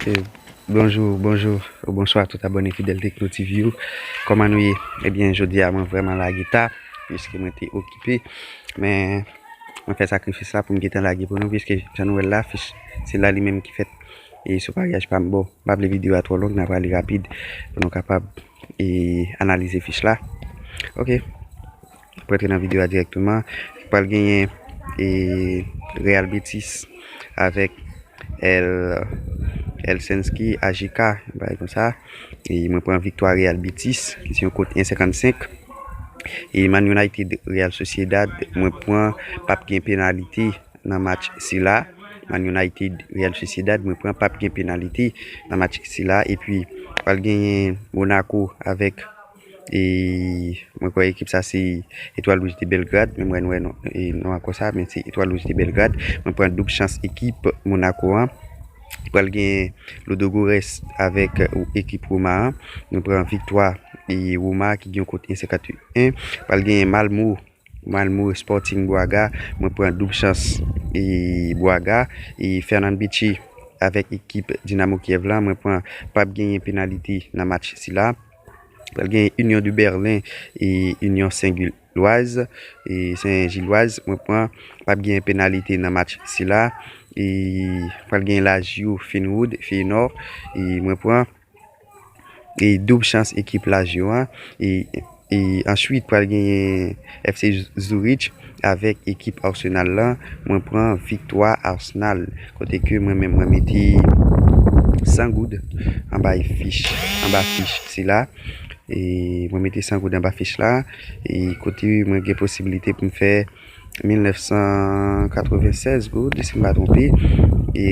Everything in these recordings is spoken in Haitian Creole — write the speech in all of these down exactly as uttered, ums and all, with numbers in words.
Eh, bonjou, bonjou, bonswa tout abòne fidèl Tekno TV yo. Kòman nou ye? Ebyen, jodi a mwen vrèman lage ta, piske mwen te okipe. Men, mwen fè sakrifis la pou m gentan lage pou nou, piske jan nou wè l la, fich se la li menm ki fèt. E sou paryaj pa m, bon, m pa vle videyo a twò long, n a prale rapid pou nou kapab e analize fich la. Ok. Pou antre nan videyo a dirèkteman, pral genyen e Real Betis avèk El Helsinki A J K, bagay konsa. E mwen pran viktwa Real Betis, ki se yon kot en senkannsenk. E Man United Real Sociedad, mwen pran p ap gen penalite nan match sila. Man United Real Sociedad, mwen pran p ap gen penalite nan match sila. Epi, pral genyen Monaco avèk e mwen kwè ekip sa se Etoile Rouge de Belgrade, men mwen wè non, e non akò sa, men se Etoile Rouge de Belgrade. Mwen pran doub chans ekip Monaco an. Pral gen Ludogorets avèk ekip Roma an. Mwen pran viktwa e Roma ki gen yon kot en senkanntuit. Pral gen Malmo, Malmo Sporting Braga. Mwen pran doub chans e Braga. E Fernand Bicci avèk ekip Dinamo Kiev la. Mwen pran p ap genyen penalite nan match sila. Pral gen Union de Berlin e Union Saint-Gilloise, e Saint-Gilloise. Mwen pran p ap gen penalite nan match sila. E pral gen Lazio Feyenoord, Feyenoord. E mwen pran e doub chans ekip Lazio an. E, e answit, pral genyen F C Zurich avèk ekip Arsenal lan. Mwen pran viktwa Arsenal. Kote ke mwen menm, mwen mete san goud anba fich, anba fich sila. E mwen mete san goud anba fich la. E kote mwen gen posiblite pou m fè mil nèf san katrevennsèz goud, si m pa twonpe. E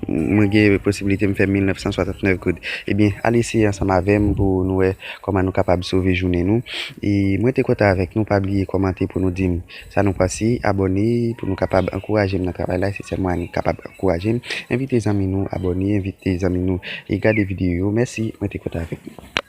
mwen gen posiblite m fè mil nèf san swasannnèf goud. Ebyen, ale eseye ansanm avè m pou nou wè kòman nou kapab sove jounen nou. E mwen te kontan avèk nou, pa bliye kòmante pou nou di m sa nou panse, abòne pou nou kapab ankouraje m nan travay la, se sèl mwayen nou kapab ankouraje m. Envite zanmi nou abòne, envite zanmi nou e gade videyo yo. Mèsi, mwen te kontan avèk nou.